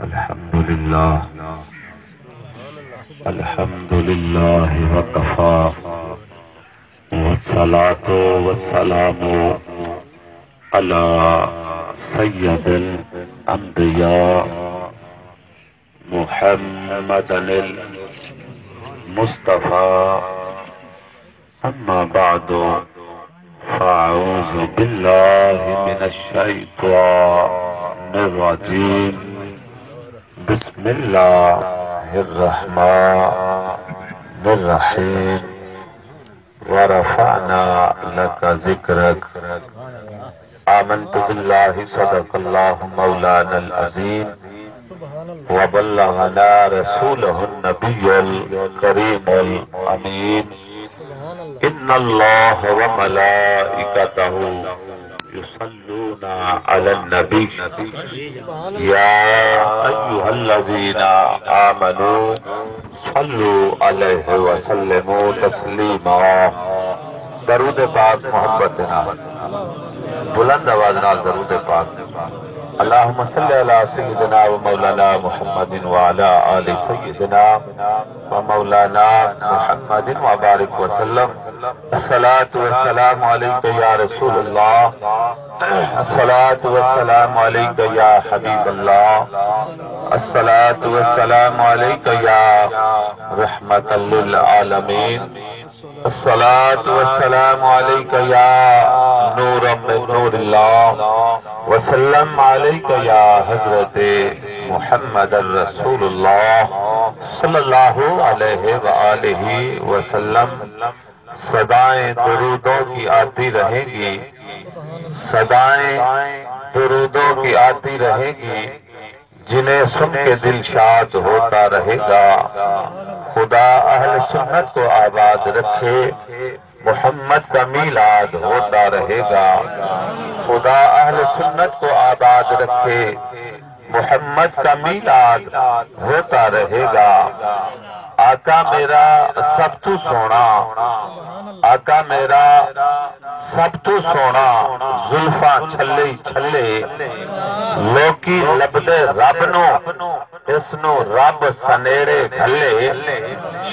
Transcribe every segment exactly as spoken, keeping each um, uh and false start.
الحمد لله. الحمد لله وكفى، والصلاة والسلام على سيد الأنبياء محمد المصطفى. أما بعد، فأعوذ بالله من الشيطان الرجيم. بسم الله الرحمن الرحيم. ورفعنا لك ذكرك. آمنت بالله، صدق الله مولانا العظيم، وبلغنا رسوله النبي الكريم الأمين. إن الله وملائكته يصلون على النبي، يا أيها الذين آمنوا صلوا عليه وسلموا تسليما. درود پاک محبت دے نال، بلند آواز نال درود پاک۔ اللهم صل على سيدنا ومولانا محمد وعلى آل سيدنا ومولانا محمد وبارك وسلم. الصلاة والسلام عليك يا رسول الله. الصلاة والسلام عليك يا حبيب الله. الصلاة والسلام عليك يا رحمة للعالمين. الصلاة والسلام عليك يا نور من نور الله، وسلم عليك يا حضرت محمد رسول الله صلى الله عليه وآله وسلم. صدائیں درودوں کی آتی رہیں گی، صدائیں درودوں کی آتی رہیں گی، جنہیں سن کے دل شاد ہوتا رہے گا۔ خدا اہل سنت کو آباد رکھے، محمد کا میلاد ہوتا رہے گا۔ خدا اہل سنت کو آباد رکھے، محمد کا میلاد ہوتا رہے گا۔ آقا میرا سب توں سوہݨا، آقا میرا سب توں سوہݨا، زلفاں چھلے ہی چھلے، لوکی لبھدے رب نوں، اس نوں رب سنیڑے گھلے۔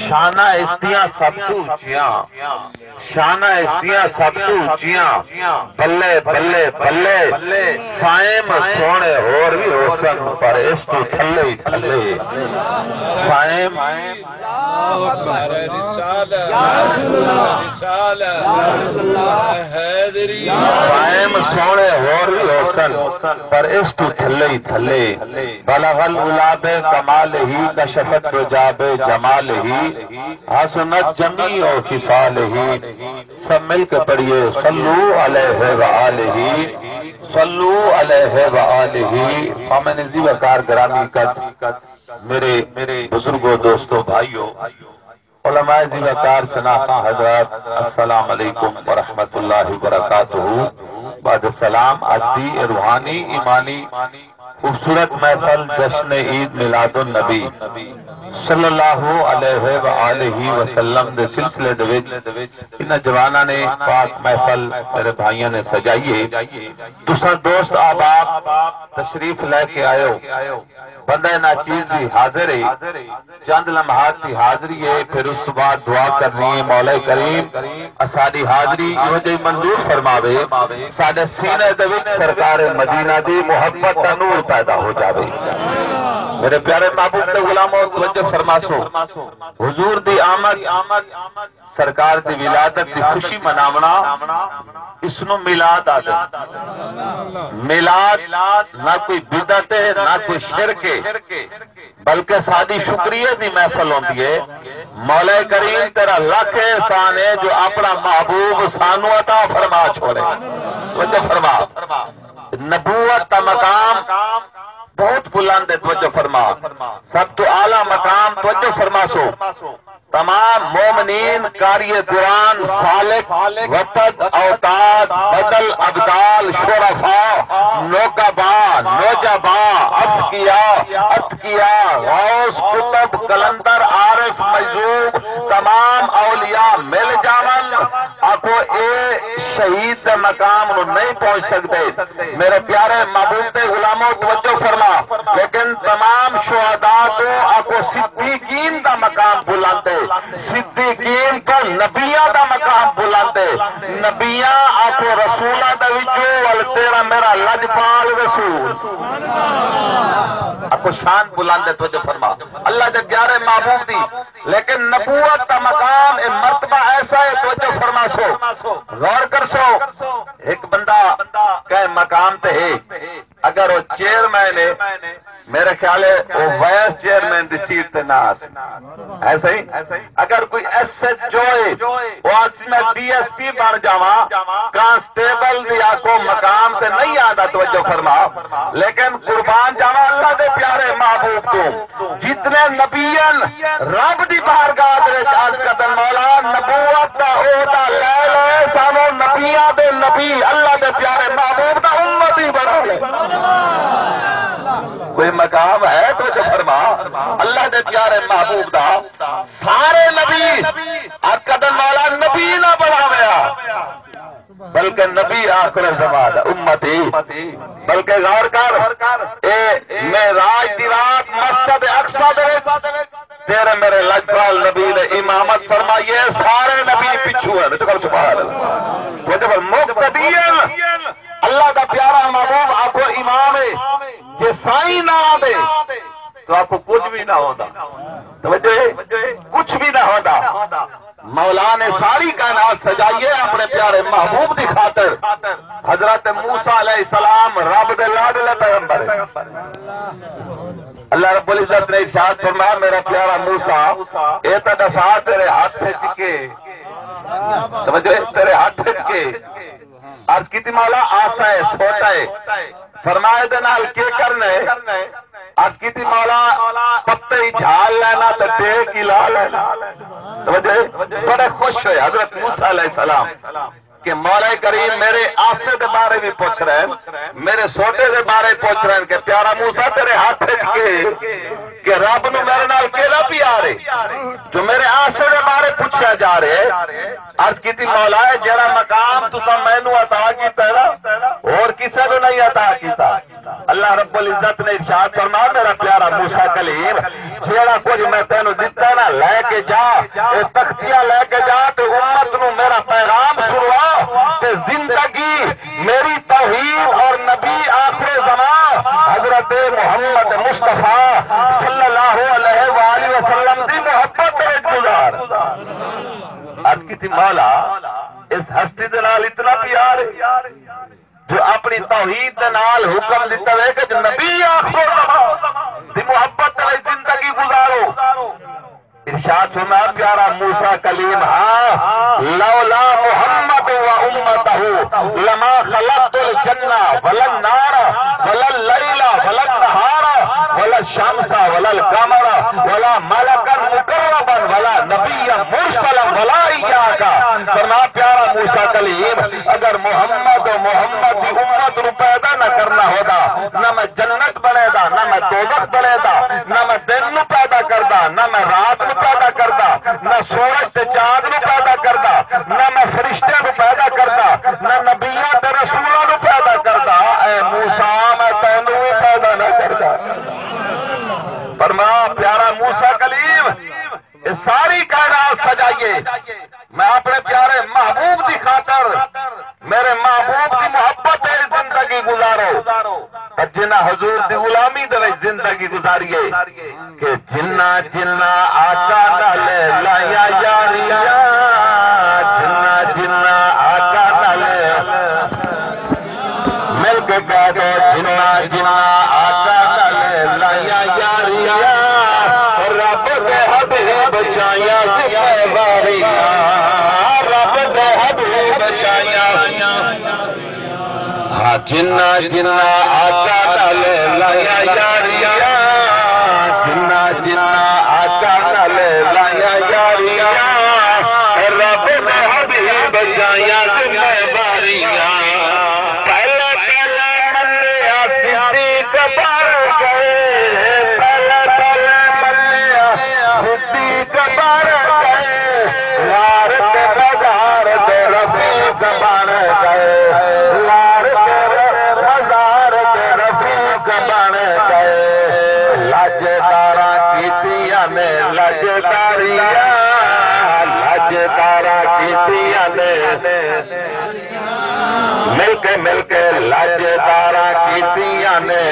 شاناں اس دیاں سب توں اچیاں، شاناں اس دیاں سب توں اچیاں، بلے بلے بلے۔ سائیں سوہݨے ہور وی ہوسن، پر اس توں تھلے ہی تھلے۔ سائیں، اللہ اکبر۔ رسالت، رسالت، حیدری۔ سائیں سوہݨے ہور وی ہوسن، پر اس توں تھلے ہی تھلے۔ بلغ العلا بکمالہ، کشف الدجی بجمالہ، حسنت جمیع خصالہ۔ سب مل کے پڑھیے، صلو علیہ و آلہ، صلو علیہ و آلہ۔ خامنہ زیوہ کار گرامی قدر، میرے بزرگوں، دوستوں، بھائیوں، علماء زیوہ کار، شناخاں حضرات، السلام علیکم ورحمۃ اللہ وبرکاتہ۔ بعد السلام، اڄ دی اے روحانی، ایمانی، خوبصورت محفل جشن عید میلاد النبی صلی اللہ علیہ و آلہ وسلم دے سلسلے دے وچ انہاں جواناں نے پاک محفل میرے بھائیاں نے سجائی ہے۔ تساں دوست احباب تشریف لے کے آئے ہو، بندہ ناچیز بھی حاضر ہے۔ چند لمحات دی حاضری ہے، پھر اس تو بعد دعا کرنی ہے۔ مولا کریم اساݙی حاضری ایہو جئی منظور فرماوے، ساݙے سینے دے وچ سرکار مدینہ دی محبت دا نور پیدا ہو جاوے۔ میرے پیارے محبوب دے غلامو، توجہ فرماسو، حضور دی آمد، سرکار دی ولادت دی خوشی مناوݨا، اس نوں میلاد آہدے۔ میلاد نہ کوئی بدعت ہے، نہ کوئی شرک ہے، بلکہ ساݙی شکریہ دی محفل ہوندی ہے۔ مولا کریم تیرا لکھ احسان ہے جو اپݨا محبوب سانوں عطا فرما چھوڑے۔ توجہ فرما، نبوت دا مقام بہت بلند ہے، توجہ فرما، سب تو اعلیٰ مقام، توجہ فرماسو۔ تمام مومنین، قاری قرآن، سالک، وتد، اوتاد، بدل، ابدال، شرفا، نقبا، نجبا، اذکیا، اتقیا، غوث، قطب، قلندر، عارف، مجذوب، تمام اولیاء مل جاون، آکھو اے شہید دے مقام نو نہیں پہنچ سکدے۔ میرے پیارے محبوب دے غلامو، توجہ فرما، لیکن تمام شہداء توں آکھو صدیقین دا مقام بلند ہے، صدیقین توں نبیاں دا مقام بلند ہے۔ نبیاں آکھو رسولاں دے وچوں ول تیرا میرا لجپال رسول، آکھو شان بلند ہے۔ توجہ فرما، اللہ دے پیارے محبوب دی، لیکن نبوت دا مقام، اے مرتبہ ایسا ہے، توجہ فرماسو، غور کرسو۔ ہک بندہ کہیں مقام تے ہے، اگر وہ چیئرمین ہے، میرے خیال ہے وہ وائس چیئرمین دی سیٹ تے نہ آسی۔ ہے صحیح؟ اگر کوئی ایس ایچ او ہے، وہ آکسی میں ڈی ایس پی بن جاواں، کانسٹیبل دی آکھو مقام تے نہیں آندا، توجہ فرما۔ لیکن قربان جاواں اللہ دے پیارے محبوب توں، جتنے نبیاں رب دی بارگاہ دے وچ عرض کردن، مولا نبوت دا عہدہ لے لے، سانو نبیاں دے نبی، اللہ دے پیارے محبوب دا امتی بنا لے۔ کوئی مقام ہے؟ توجہ فرما، اللہ دے پیارے محبوب دا سارے نبی عرض کردن، مولا نبی نہ بناویا، بلکہ نبی آخر زمان دا امتی۔ بلکہ غور کر، اے معراج دی رات مسجد اقصی دے وچ تیرے میرے لجپال نبی نے امامت فرمائی ہے، سارے نبی پچھوں ہیں۔ تو کہو سبحان اللہ۔ توجہ فرما، مقتدی ہیں۔ اللہ دا پیارا محبوب آکھو امام ہے، جے سائیں نہ آندے تو آکھو کچھ بھی نہ ہوندا۔ توجہ ہے؟ کچھ بھی نہ ہوندا۔ مولا نے ساری کائنات سجائی ہے اپنے پیارے محبوب دی خاطر۔ حضرت موسیٰ علیہ السلام رب دے لاڈلے پیغمبر ہیں۔ اللہ رب العزت نے ارشاد فرمایا، میرا پیارا موسیٰ، اے تاں ݙسا تیرے ہتھ اچ کے، توجہ ہے، تیرے ہتھ اچ کے۔ عرض کیتی، مولا، آسا ہے، سوٹا ہے۔ فرمایا، دے نال کے کرنا ہے؟ عرض کیتی، مولا، پتے ہی جھال لینا تے ٹیک ہی لا لینا۔ توجہ ہے؟ بڑے خوش ہوئے حضرت موسیٰ علیہ السلام کہ مولا کریم میرے آسے دے بارے بھی پوچھ رہے ہیں، میرے سوٹے دے بارے پوچھ رہے ہیں کہ پیارا موسیٰ، تیرے ہاتھ وچ کے کہ رب نو میرے نال کیڑا پیار ہے جو میرے آسے دے بارے پوچھیا جا رہے ہے۔ عرض کیتی، مولا، اے جیڑھا مقام تساں مینوں عطا کیتا ہے نا، ہور کسے نوں نہیں عطا کیتا۔ اللہ رب العزت نے ارشاد فرمایا، میرا پیارا موسیٰ کلیم، جیڑھا کجھ میں تینوں دتا ہے نا، لے کے جا، اے تختیاں لے کے جا تے امت نوں میرا پیغام سنوا تے زندگی میری توحید اور نبی آخر زمان حضرت محمد مصطفیٰ صلی اللہ علیہ وآلہ وسلم دی محبت وچ گزار۔ عرض کیتی، مولا، اس ہستی دے نال اتنا پیار ہے جو اپنی توحید دے نال حکم دتا وے کہ نبی آخر زمان دی محبت وچ زندگی گزارو۔ ارشاد فرمایا، پیارا موسیٰ کلیم، ہاں، لولا محمد و امتہ لما خلقت الجنہ ولا النار ولا اللیل ولا النہار ولا الشمس ولا القمر ولا ملکا مقربا ولا نبیا مرسلا ولا ایاک۔ فرمایا، پیارا موسیٰ کلیم، اگر محمد و محمد دی امت نو پیدا نہ کرنا ہودا، نہ میں جنت بݨیندا، نہ میں دوزخ بݨیندا، نہ میں دن نو پیدا کردا، نہ میں رات نو پیدا کردا، نہ سورج تے چاند نو پیدا کردا، نہ میں فرشتیاں نو پیدا کردا، نہ نبیاں تے رسولاں نو پیدا کردا۔ اے موسیٰ، میں تینوں وی پیدا نہ کردا۔ فرما، پیارا موسیٰ کلیم، اے ساری کائنات سجائیے، میں اپنے پیارے محبوب دی خاطر، میرے محبوب دی محبت وچ زندگی گزارو۔ پر جنہاں حضور دی غلامی دے وچ زندگی گزاری ہے، کہ جنہاں جنہاں آقا نال لائیاں یاریاں، جنہاں جنہاں آقا نال مل کے کہہ دو، جنہاں جنہاں آقا نال لائیاں یاریاں، رب دے حبیب چایاں ذمہ واریاں، رب دے حبیب چایاں۔ ہاں، جنہاں جنہاں آقا نال لائیاں یاریاں، جنہاں جنہاں آقا نال لائیاں یاریاں، رب دے حبیب چایاں ذمہ واریاں۔ پہلے پہلے منیا صدیق بر گئے، پہلے پہلے منیا صدیق بر گئے، غار تے بازار دے رفیق کے مل کے لج داراں کیتیاں نے۔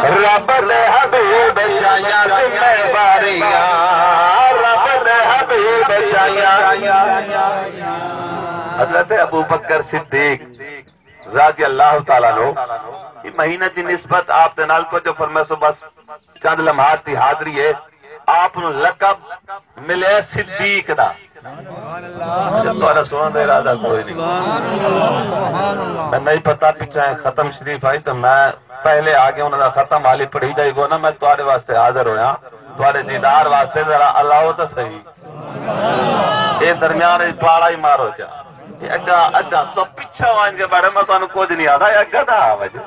رب دے حبیب چائیاں ذمہ واریاں، رب دے حبیب چائیاں۔ حضرت ابو بکر صدیق رضی اللہ تعالیٰ عنہ، یہ مہینہ دی نسبت آپ دے نال، توجہ فرمائے سو، بس چند لمحات دی حاضری ہے۔ آپ نو لقب ملے صدیق دا۔ تہاڈا سنن دا ارادہ کوئی نہیں۔ میں نہیں پتا پچھا ختم شریف آئی تو میں پہلے آ گیا، انہاں دا ختم حالی پڑھی دا ہی کوئی نہ، میں تہاڈے واسطے حاضر ہویا، تہاڈے دیدار واسطے۔ ذرا الاؤ تو صحیح۔ اے درمیان وچ پاڑا ہی مارو چا۔ اے اگا، اگا تو پچھا ونج کے بیٹھے، میں تانوں کچھ نہیں آکھدا، اے اگا دا آ وجے۔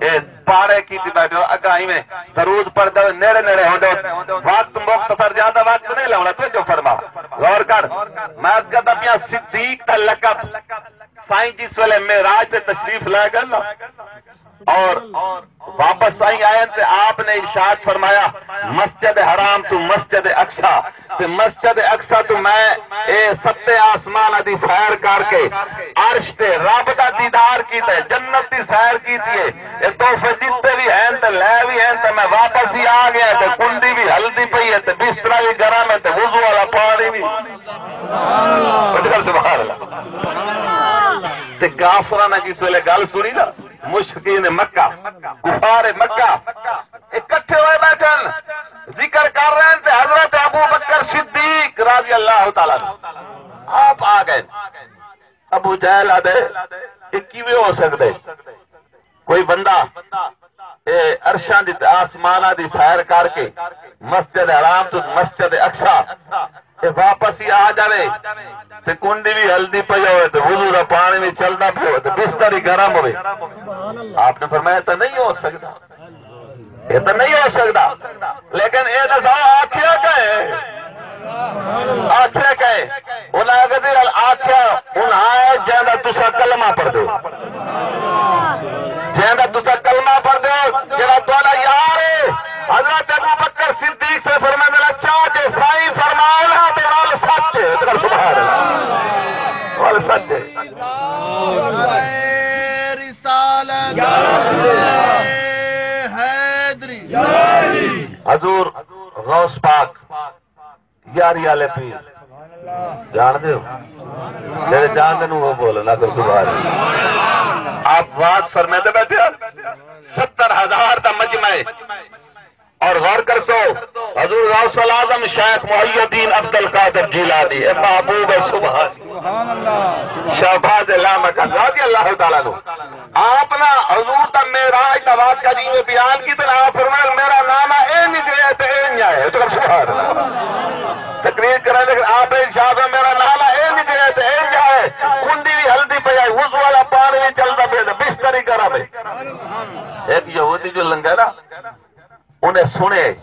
اے پاڑے کیتی بیٹھے ہو، اگا ایویں درود پڑھدے ہوئے نیڑے نیڑے ہوندے ہو۔ وقت مختصر، زیادہ وقت نہیں لونا، توجہ فرما، غور کر۔ میں عرض کردا پیاں، صدیق دا لقب سائیں جس ویلے معراج تے تشریف لے گئے نا، اور واپس سائیں آئے تے آپ نے ارشاد فرمایا، مسجد حرام تو مسجد اقصی، تے مسجد اقصی تو میں اے ستیں آسماناں دی سیر کر کے عرش تے رب دا دیدار کیتا ہے، جنت دی سیر کیتی ہے۔ اے تحفے ݙتے وی ہن تے لے وی ہن تے میں واپس ہی آ گیا تے کنڈی وی ہلدی پئی ہے تے بسترا وی گرم ہے تے وضو والا پاݨی وی۔ سبحان اللہ۔ تے کافراں نے جس ویلے گل سنی نا، مشرکین مکہ، کفار مکہ اکٹھے ہوئے بیٹھن، ذکر کر رہے ہیں تے حضرت ابو بکر صدیق رضی اللہ تعالیٰ عنہ آپ آ گئے۔ ابو جہل آدھے، یہ کیویں ہو سکدے؟ کوئی بندہ اے عرشاں دی تے آسماناں دی سیر کر کے مسجد حرام تو مسجد اقصی تے واپس ہی آ جاوے تے کنڈی وی ہلدی پئی ہوئے تے وضو دا پاݨی وی چلدا پیا ہوئے تے بستر ہی گرم ہوئے۔ آپ نے فرمایا، "تاں نہیں ہو سکدا، یہ تو نہیں ہو سکدا۔" لیکن اے دساؤ، آکھیا کیا ہے؟ آکھیا کیا ہے؟ انہاں آکھیا، آکھیا انہاں ہے، جیندا تساں کلمہ پڑھدے ہو، جیندا تساں کلمہ پڑھدے ہو، جیڑھا تہاڈا یار ہے۔ حضرت ابو بکر صدیق سے فرماندے، "اچھا جے سائیں فرمان ہے تے ول سچ ہے۔" تے سبحان اللہ، ول سچ ہے۔ رسالت حیدری۔ حضور غوث پاک یاری والے پیر۔ جان دے ہو؟ جڑے جان دے نوں وہ بولن، آکھو سبحان اللہ۔ آپ واز فرمیندے بیٹھے ہو، ستر ہزار دا مجمع ہے۔ اور غور کرسو، حضور غوث الاعظم شیخ محی الدین عبد القادر جیلانی، اے محبوب ہے، سبحان اللہ۔ شہباز لامکان رضی اللہ تعالیٰ عنہ۔ آپ نا حضور دا معراج دا واقعہ جی میں بیان کیتے نا، آپ فرمائے، "میرا نانا اے نکلے تے اے نہ آئے۔" تو سبحان اللہ۔ تقریر کرے، لیکن آپ ارشاد ہے، "میرا نانا اے نکلے تے اے نہ آئے۔" کنڈی وی ہلدی پئی آئی، وضو والا پاݨی وی چلدا پیا تے بستر ہی گرم ہے۔ ایک یہودی جو لنگھے نا، انہیں سنے،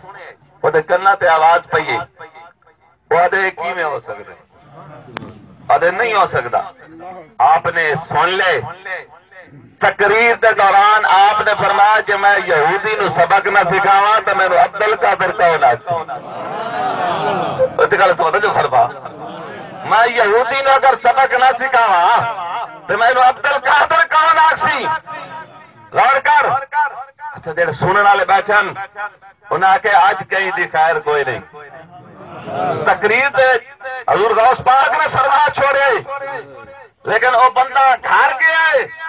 اودے کناں تے آواز پئی ہے۔ او آدھے، "اے کیویں ہو سکدے؟" آدھے، "نہیں ہو سکدا۔" آپ نے سن لے۔ تقریر دے دوران آپ نے فرمایا، "جے میں یہودی نو سبق نہ سکھاواں تاں مینوں عبد القادر کون آکھسی؟" اتے گل سمجھ جو فرما، "میں یہودی نو اگر سبق نہ سکھاواں تے مینوں عبد القادر کون آکھسی؟" غور کر۔ اچھا، جڑے سنن والے بیٹھے ہن، انہاں آکھے، "اج کہیں دی خیر کوئی نہیں۔" تقریر تے حضور غوث پاک نے فرما چھوڑے، لیکن او بندہ گھر گیا ہے۔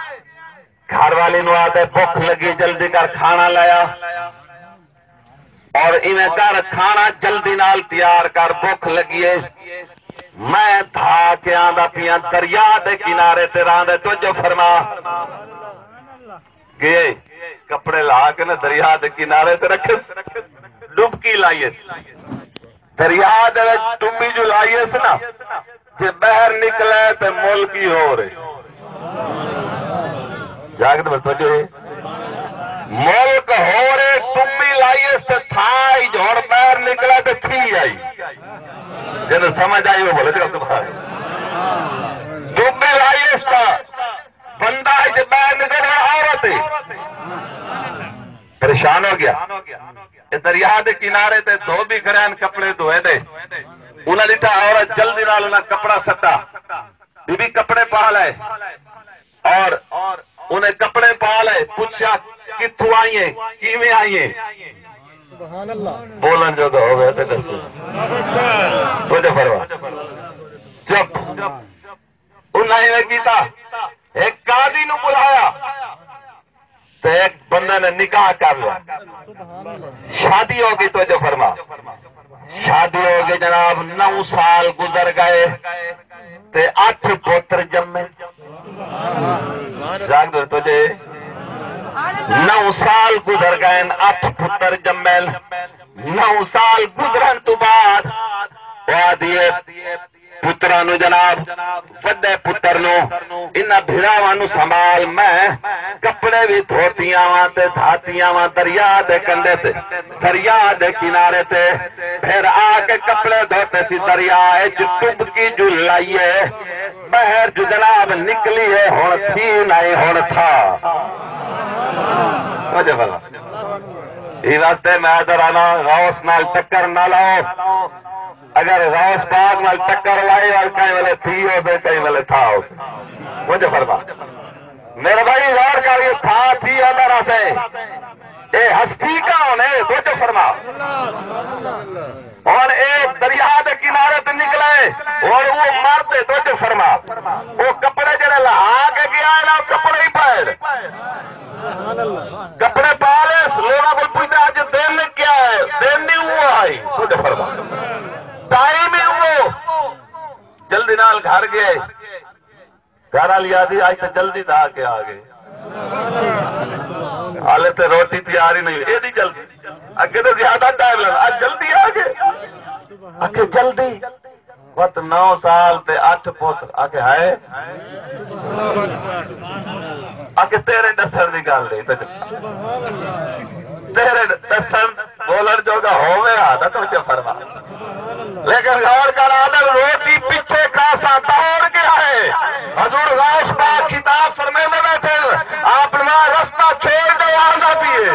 گھر والی نو آدھے، "بھکھ لگی، جلدی کر کھانا لایا، اور ایویں کر کھانا جلدی نال تیار کر، بھکھ لگی ہے۔" میں دھا کے آندا پیاں، دریا دے کنارے تے راندے، توجہ فرما۔ گئے، کپڑے لا کے نا دریا دے کنارے تے رکھس، ڈبکی لائیس۔ دریا دے وچ ڈبی جو لائیس نا، جے باہر نکلے تے ملک ہی ہو رہے۔ جاگت بس توجہ ہے۔ ملک ہو رہے، ڈبی لائیس تے تھا ہی جو ہن باہر نکلے تے تھی آئی۔ جنہوں سمجھ آئی وہ بولے، جا سبحان اللہ۔ ڈبی لائیس تے بندہ اچ ٻاہر نکل، ہݨ عورت ہے۔ پریشان ہو گیا۔ اے دریا دے کنارے تے دھوبی کھڑے ہن، کپڑے دھوئے دے۔ انہاں ݙٹھا عورت، جلدی نال انہاں کپڑا سٹا۔ بی بی کپڑے پا لائے۔ اور انہیں کپڑے پا لے، پچھیا، "کتھوں آئی ہیں، کیویں آئی ہیں؟" بولن جو تو ہوئے تے دسو۔ توجہ فرما۔ چپ۔ انہاں ایویں کیتا، ایک قاضی نو بلایا تے ایک بندے نے نکاح کر لیا۔ شادی ہو گئی، توجہ فرما۔ شادی ہو گئی جناب، نو سال گزر گئے تے اٹھ پتر جمے۔ جاگ دو توجہ۔ نو سال گزر گئے، اٹھ پتر جمے۔ نو سال گزرن تو بعد او آدھی ہے، پتراں نوں جناب، وݙے پتر نوں، انہاں بھراواں نوں سنبھال، میں کپڑے وی دھوتی آواں تے دھاتی آواں، دریا دے کنڈے تے، دریا دے کنارے تے، پھر آ کے کپڑے دھوتے سی، دریا اچ ڈبکی جو لائیے، ٻاہر جو جناب نکلی ہے، ہݨ تھی نئیں، ہݨ تھا۔ وجہ بھلا۔ ایں واسطے میں آہدا رہنا، غوث نال ٹکر نہ لاؤ۔ اگر غوث پاک نال ٹکر لائی، اور کہیں ویلے تھی ہوسے، کہیں ویلے تھا ہوسے۔ مجھے فرما۔ میرے بھائی، غور کر، یہ تھا تھی اندر آسے۔ اے ہستی کون ہے؟ توجہ فرما۔ ہن اے دریا دے کنارے تے نکلے، ہن او مرد ہے، توجہ فرما۔ او کپڑے جڑے لہا کے گیا ہے نا، او کپڑے ہی پائے۔ کپڑے پا لے، لوگاں کوں پچھدا، "اڄ دن کیا ہے؟" دن ہی اوہو آئی، توجہ فرما۔ ٹائم ہی اوہو۔ جلدی نال گھر گئے۔ گھر والی آہدی، "اڄ تے جلدی دا کے آ گئے۔ حالے تے روٹی تیار ہی نہیں، ایݙی جلدی۔ اڳے تے زیادہ ٹائم لڳدا، اڄ جلدی آ گئے۔" آکھے، "جلدی؟" وت نو سال تے اٹھ پتر۔ آکھے، "ہائے۔" آکھے، "تیرے ݙسݨ دی ڳالھ نہیں، تے تیرے ݙسݨ بولݨ جوڳا ہووے ہا تاں توجہ فرما۔ لیکن غور کر، آدم روٹی پچھے کھاساں، دوڑ ڳیا ہے۔" حضور غوث پاک خطاب فرمیندے ٻیٹھے، آپ نواں رستہ چھوڑ ݙے، آندا پیے۔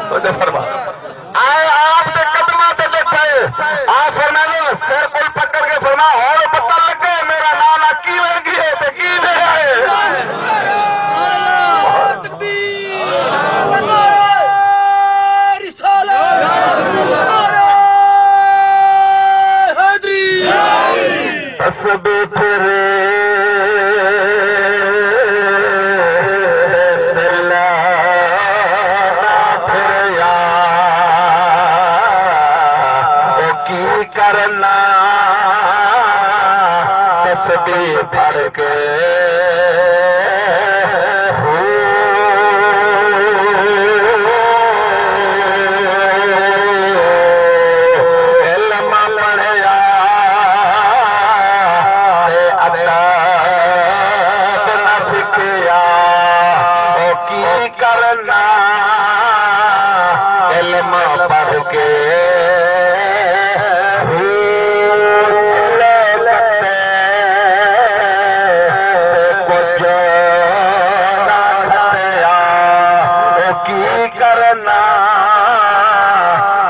توجہ فرما۔ آئے آپ دے قدماں تے ڈٹھے۔ آپ فرمائے، سر کول پکڑ کے فرما، "ہن پتہ لڳے میرا نانا کیویں ڳئے تے کیویں آئے۔" تسبیح پھر دل نہ پھر یا، او کی کرنا تسبیح پڑھ کے۔ علم پڑھیا تے ادب نہ سکھیا، او کی کرنا علم پڑھ کے؟ لے لتے تے کجھ نہ کھٹیا، او کی کرنا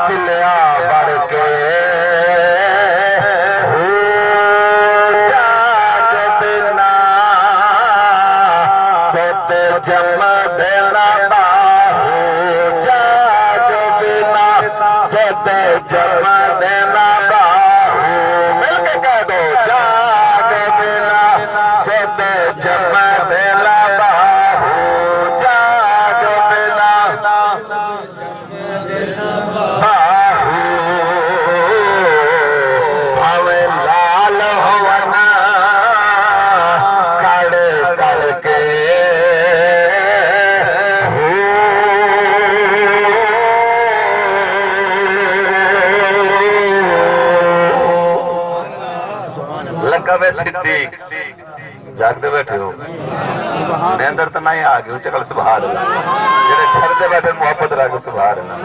چلیا بڑ کے۔ ہو جاگ بنا جد جمدے نہ باہو، جاگ بنا جد جمدے نہ باہو۔ مل کے کہہ دو، جاگ بنا جد جمدے نہ باہو، جاگ بنا باہو، بھاویں لال ہوون کڑ کڑ کے۔ لقب صدیق۔ جاگدے ٻیٹھے ہو؟ نیندر تاں نئیں آ ڳئی، اچا کر سبحان اللہ۔ جیڑھے چھڑدے ٻیٹھے محبت رکھ کے سبحان اللہ۔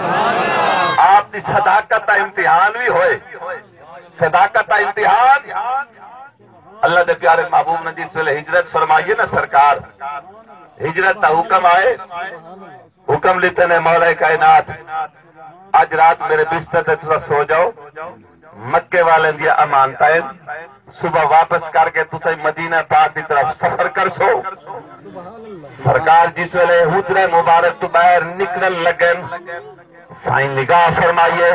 آپ دی صداقت دا امتحان وی ہوئے، صداقت دا امتحان۔ اللہ دے پیارے محبوب نے جس ویلے ہجرت فرمائی ہے نا سرکار، ہجرت دا حکم آئے، حکم ݙتے نے مولا کائنات، اڄ رات میرے بستر تے تساں سو جاؤ، مکے والے دیاں امانتاں ہن، صبح واپس کر کے تساں مدینہ پاک دی طرف سفر کرسو۔ سرکار جس ویلے حجرہ مبارک تو باہر نکلن لگن، سائیں نگاہ فرمائیے،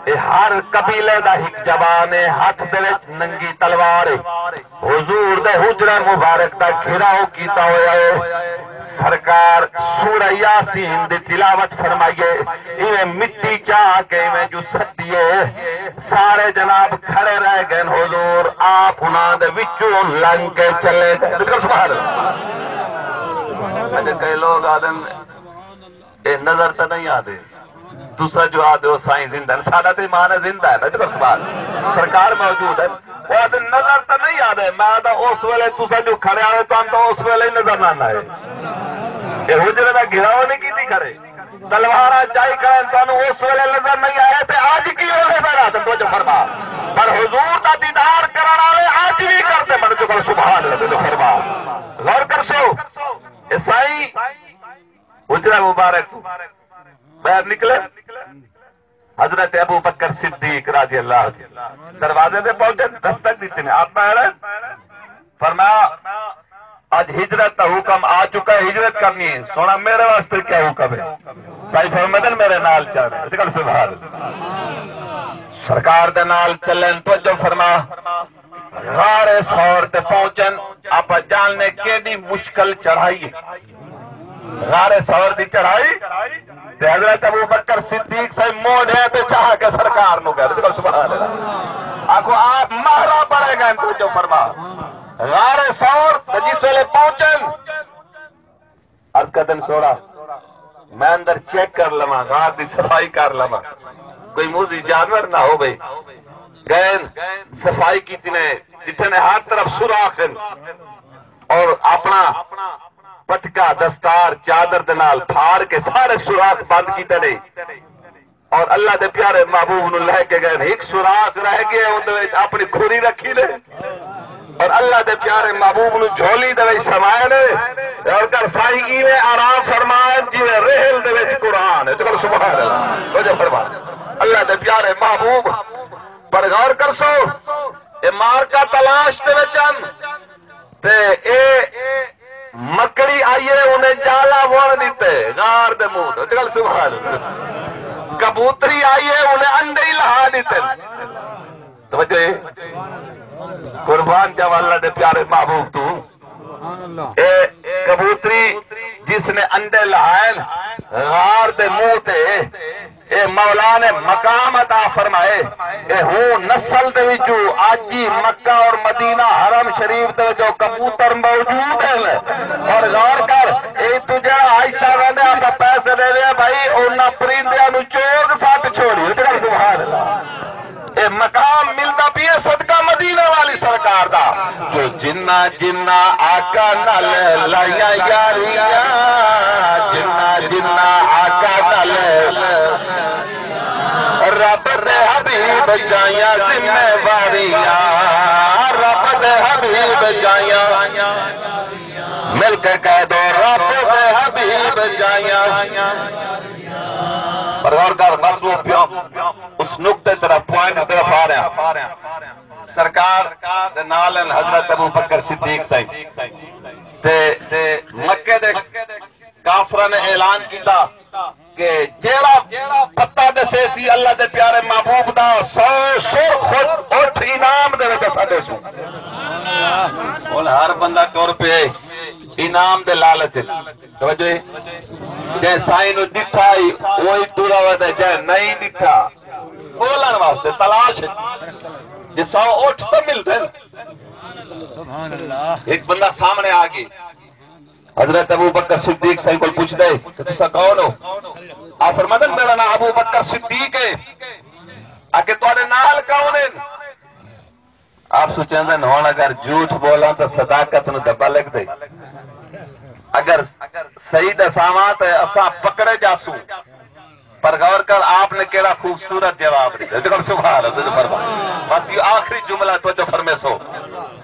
اے ہر قبیلے دا ہک جوان ہے، ہتھ دے وچ ننگی تلوار ہے۔ حضور دے حجرہ مبارک دا گھیراؤ کیتا ہویا ہے۔ سرکار سورہ یاسین دی تلاوت فرمائیے، ایویں مٹی چا کے ایویں جو سٹیے، سارے جناب کھڑے رہ گئے۔ حضور آپ انہاں دے وچوں لنگ کے چلے گئے۔ سبحان اللہ۔ اچھا، کئی لوگ آدن، اے نظر تاں نہیں آندے۔ تساں جو آندے ہو سائیں زندہ ہن، ساڈا تے ایمان ہے زندہ ہے نا، جو سبحان۔ سرکار موجود ہے۔ او آندے نظر تاں نہیں آندے، میں تاں اس ویلے تساں جو کھڑے آئے تاں تاں اس ویلے ہی نظر نہ آئے۔ اے حجرے دا گھیراؤ نہیں کیتی کھڑے۔ تلواراں چائی کھڑے تانوں اس ویلے نظر نہیں آئے تے اج کی ویلے نظر آ، توجہ فرما۔ پر حضور دا دیدار کرن والے اج بھی کردے من جو سبحان اللہ، توجہ فرما۔ غور کرسو۔ اے سائیں حجرہ مبارک توں باہر نکلے، حضرت ابو بکر صدیق رضی اللہ عنہ دروازے تے پہنچے، دستک ݙتی نے، آپ آئے، فرمایا، اڄ ہجرت دا حکم آ چکا ہے، ہجرت کرنی ہے۔ سوہݨا، میرے واسطے کیا حکم ہے؟ سائیں فرمیندن، میرے نال چل۔ اڄ کل سبحان اللہ۔ سرکار دے نال چلن، توجہ فرما۔ غار ثور تے پہنچن، آپاں ڄاݨنے کیݙی مشکل چڑھائی ہے۔ غار ثور دی چڑھائی تے حضرت ابو بکر صدیق سائیں موڈھے تے چاہ کے سرکار نو گئے۔ سبحان اللہ۔ آکھو آپ ماہرہ بݨے گئے، توجہ فرما۔ غار ثور تے جس ویلے پہنچن، عرض کردن، سوہݨا، میں اندر چیک کر لواں، غار دی صفائی کر لواں، کوئی موذی جانور نہ ہووے۔ گئے، صفائی کیتی نے، ݙٹھے نے ہر طرف سوراخ ہن، اور اپݨا پٹکا، دستار، چادر دے نال پھاڑ کے سارے سوراخ بند کیتے نے۔ اور اللہ دے پیارے محبوب نو لے کے گئے۔ ہک سوراخ رہ گئے، اون دے وچ اپݨی کھری رکھی نے۔ اور اللہ دے پیارے محبوب نو جھولی دے وچ سمائے نے۔ اور کر سائیں ایویں آرام فرمان جیویں رحل دے وچ قرآن ہے۔ تو سبحان اللہ۔ توجہ فرما۔ اللہ دے پیارے محبوب پر غور کرسو۔ اے مارکا تلاش دے وچ ہن۔ تے اے مکڑی آئی ہے، انہیں جالا وݨ ݙتے غار دے منہ تے۔ چل سبحان اللہ۔ کبوتری آئی ہے، انہیں انڈے ہی لہا ݙتے۔ توجہ ہے؟ قربان جاواں اللہ دے پیارے محبوب توں۔ اے کبوتری جس نے انڈے لہائے غار دے منہ تے، اے مولا نے مقام عطا فرمائے۔ اے ہوں نسل دے وچوں اج ہی مکہ اور مدینہ حرم شریف دے وچوں کبوتر موجود ہیں۔ اور غور کر، اے تو جڑا آہستہ ویندے، آپ پیسے دے دے بھائی، انہاں پرندیاں نو چوگ سٹ چھوڑی۔ اے سبحان اللہ۔ اے مقام ملدا پیا صدقہ مدینہ والی سرکار دا۔ جو جنہ جنہ آقا نال لائیاں یاریاں، جنہ جنہ آقا نال رب دے حبیب چائیاں ذمہ واریاں، رب دے حبیب چائیاں مل کے کہہ دو، رب دے حبیب چائیاں۔ پر غور کر، بس وہ پیوں اس نقطے طرف، پوائنٹ طرف آ رہا۔ سرکار دے نال ہن حضرت ابو بکر صدیق سائیں۔ تے، تے مکے دے کافراں نے اعلان کیتا کہ جیڑا پتہ ݙسے سی اللہ دے پیارے محبوب دا، سو سرخ اٹھ انعام دے وچ اساں ݙیسوں۔ ہن ہر بندہ ٹر پئے انعام دے لالچ وچ۔ توجہ ہے؟ جے سائیں نو ݙٹھا ہی، وہی ٹرا ودا، جے نہیں ݙٹھا، ڳولݨ واسطے تلاش ہے۔ جے سو اٹھ تو ملدے۔ ہک بندہ سامݨے آ ڳئے۔ حضرت ابو بکر صدیق سائیں کول پچھدے کہ تساں کون ہو؟ آپ فرماندن، میرا نام ابو بکر صدیق ہے۔ آکھے، تہاݙے نال کون ہیں؟ آپ سوچیندن، ہݨ اگر جھوٹ بولاں تاں صداقت نو دبا لڳدے، اگر صحیح ݙساواں تاں اساں پکڑے جاسوں۔ پر غور کر، آپ نے کیڑا خوبصورت جواب ݙتا۔ سبحان اللہ، توجہ فرما۔ بس یہ آخری جملہ توجہ فرمیسو۔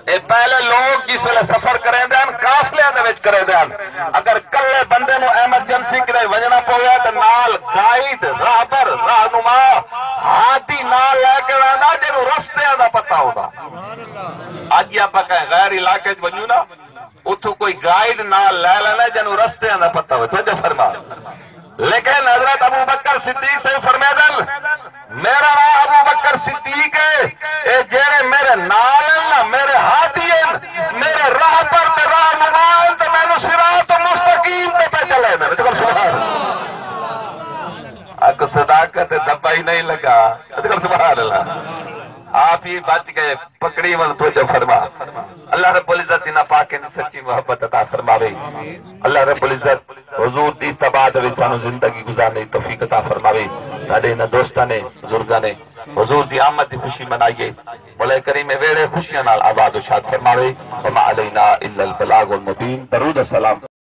اے پہلے لوگ جس ویلے سفر کریندے ہن، قافلیاں دے وچ کریندے ہن، اگر کلے بندے نوں ایمرجنسی کݙے ونڄݨا پوے تے نال گائیڈ، راہبر، رہنما، ہادی نال لے کے ویندا، جینوں رستیاں دا پتہ ہوندا۔ اڄ آپاں کہیں غیر علاقے وچ ونڄوں نا، اتھوں کوئی گائیڈ نال لے لینا جنوں رستیاں دا پتہ ہوئے۔ توجہ فرما۔ لیکن حضرت ابو بکر صدیق سے فرمیدن، میرا نام ابو بکر صدیق ہے، اے جیڑے میرے نال ہیں نا، میرے ہادی ہیں، میرے راہبر تے رہنما ہیں، تے مینوں صراط مستقیم تے پہ چلے نے۔ سبحان اللہ۔ اک صداقت دبا ہی نہیں لگا۔ سبحان اللہ۔ آپ ہی بچ گئے۔ پکڑی ون توجہ فرما۔ اللہ رب العزت انہاں پاکیں دی سچی محبت عطا فرماوے۔ اللہ رب العزت حضور دی اتباع دے وچ سانوں زندگی گزارنے دی توفیق عطا فرماوے۔ ساڈے انہاں دوستاں نے، بزرگاں نے حضور دی آمد دی خوشی منائی ہے۔ مولا کریم اے ویڑھے خوشیاں نال آباد و شاد فرماوے۔ وما علینا الا البلاغ المبین۔ درود و سلام۔